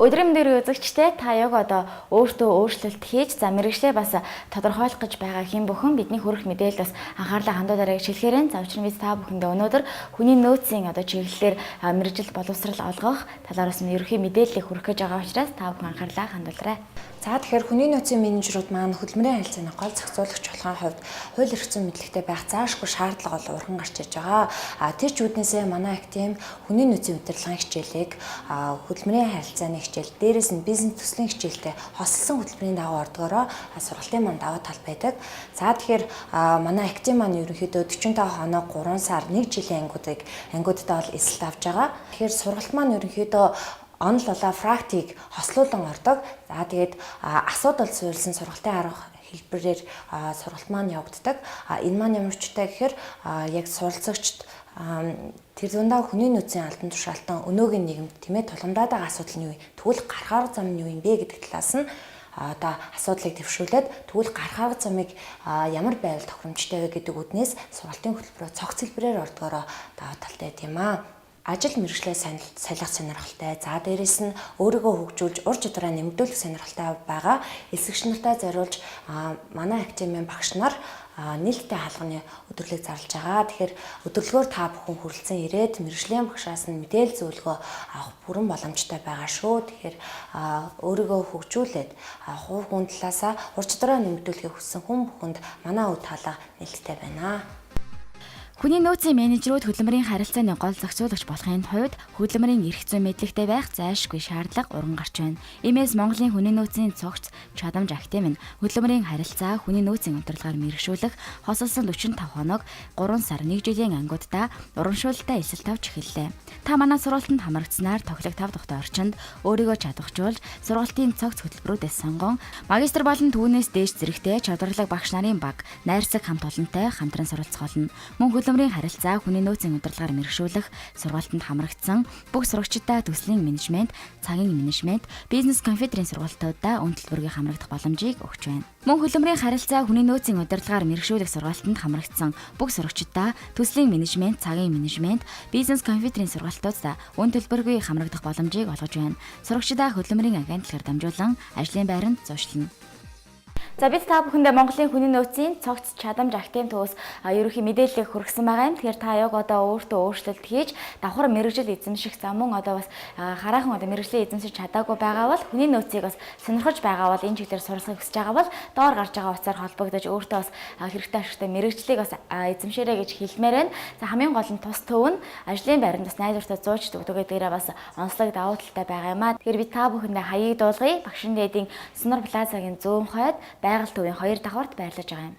Өдрийн мэндийг үзэгчдээ, та яг одоо өөртөө өөрчлөлт хийж, за мэргэжлээ бас тодорхойлох гэж байгаа хэн бүхэн бидний хүргэх мэдээлэл бас анхаарлаа хандуулаарай гэж хэлэхээр байна. За, учир нь бид та бүхэндээ өнөөдөр хүний нөөцийн одоо чиглэлээр мэргэжил боловсрал олгох талаар бас ерөнхий мэдээллийг хүргэх гэж байгаа учраас та бүхэн анхаарлаа хандуулаарай. За, тэгэхээр хүний нөөцийн менежерүүд маань хөдөлмөрийн харилцааны гол зохицуулагч болохын хувьд хууль эрх зүйн мэдлэгтэй байх заашгүй шаардлага бол урган гарч иж байгаа. А тэр ч үүднээсээ манай академи хүний нөөцийн удирдлагын хичээлийг хөдөлмөрийн харилцааны хичээл, дээрээс нь бизнес төслийн хичээлтэй хосолсон хөтөлбөрийн дагуу ордгоороо сургалтын маань давуу тал байдаг. За, тэгэхээр манай академи маань ерөнхийдөө 45 хоног, 3 сар, 1 жилийн ангиудтай бол эсэлт авч байгаа. Тэгэхээр сургалт маань ерөнхийдөө онол болоо практик хослуулан ордог. За, тэгээд асуудал суурилсан сургалтын арга хэлбэрээр сургалт маань явагддаг. Энэ маань ямар учиртай гэхээр яг суралцагчид тэр дундаа хүний нөөцийн албан тушаалтан өнөөгийн нийгэмд, тийм ээ, тулгамдаад байгаа асуудал нь юу юм? Тэгвэл гарах арга зам нь юу юм бэ гэдэг талаас нь одоо асуудлыг дэвшүүлээд, тэгвэл гарах арга замыг ямар байвал тохиромжтой вэ гэдэг үүднээс сургалтын хөтөлбөрөөр цогц хэлбэрээр ордгоороо давуу талтай юм аа. Ажил мэргэжлээ солих сонирхолтой. За, дээрээс нь өөрийгөө хөгжүүлж ур чадвараа нэмэгдүүлэх сонирхолтой байгаа элсэгч нартай зориулж манай академийн багш нар нээлттэй хаалганы өдөрлөг зарлж байгаа. Тэгэхээр өдөрлөгөөр та бүхэн хүрэлцэн ирээд мэргэжлийн багшаас нь мэдээлэл, зөвлөгөө авах бүрэн боломжтой байгаа шүү. Тэгэхээр өөрийгөө хөгжүүлээд хувь хүн талаасаа ур чадвараа нэмэгдүүлэхийг хүссэн хүн бүхэнд манай өд хаалга нээлттэй байна. Хүний нөөцийн менежерүүд хөдөлмөрийн харилцааны гол зохицуулагч болохын хувьд хөдөлмөрийн эрх зүйн мэдлэгтэй байх зайлшгүй шаардлага урган гарч байна. Иймээс Монголын хүний нөөцийн цогц чадамж академи нь хөдөлмөрийн харилцаа, хүний нөөцийн удирдлагаар мэргэшүүлэх хосолсон 45 хоног, 3 сар, 1 жилийн ангиудаа урамшуулалтай элсэлт авч эхэллээ. Та манай сургалтанд хамрагдсанаар тохилог 5 дахь орчинд өөрийгөө чадваржуулж, сургалтын цогц хөтөлбөрүүдээс сонгон магистр болон түүнээс дээш зэрэгтэй чадварлаг багш нарын баг найрсаг хамт олонтой хамтран суралцах болно. Мөн хөдөлмөрийн харилцаа, хүний нөөцийн удирдлагаар мэргэшүүлэх сургалтанд хамрагдсан бүх сурагчдаа төслийн менежмент, цагийн менежмент, бизнес компьютерийн сургалтуудаа үн төлбөргүй хамрагдах боломжийг өгч байна. Мөн хөдөлмөрийн харилцаа, хүний нөөцийн удирдлагаар мэргэшүүлэх сургалтанд хамрагдсан бүх сурагчдаа төслийн менежмент, цагийн менежмент, бизнес компьютерийн сургалтуудаа үн төлбөргүй хамрагдах боломжийг олгож байна. Сурагчдаа хөдөлмөрийн агентлагаар дамжуулан ажлын байранд зуушлана. За, бид та бүхэндээ Монголын хүний нөөцийн цогц чадамж академи төвөөс ерөнхий мэдээллийг хүргэсэн байгаа юм. Тэгэхээр та яг одоо өөртөө өөрчлөлт хийж давхар мэргэжил эзэмших, за мөн одоо бас хараахан одоо мэргэжлээ эзэмшиж чадаагүй байгаа бол, хүний нөөцийг бас сонирхож байгаа бол, энэ чиглэлээр суралцахыг хүсэж байгаа бол доор гарч байгаа утсаар холбогдож өөртөө бас хэрэгтэй ашигтай мэргэжлийг бас эзэмшээрэй гэж хэлмээр байна. За, хамгийн гол нь тус төв нь ажлын байранд бас найдвартай зууч өгдөг гэдгээрээ бас онцлог давуу талтай байгаа юм аа. Тэгэхээр би та бүхэндээ хаяыг дуулгая. Багшин дээдийн Сунар Плазагийн зүүн хойд Байгаль төвийн 2 давхарт байрлаж байгаа юм.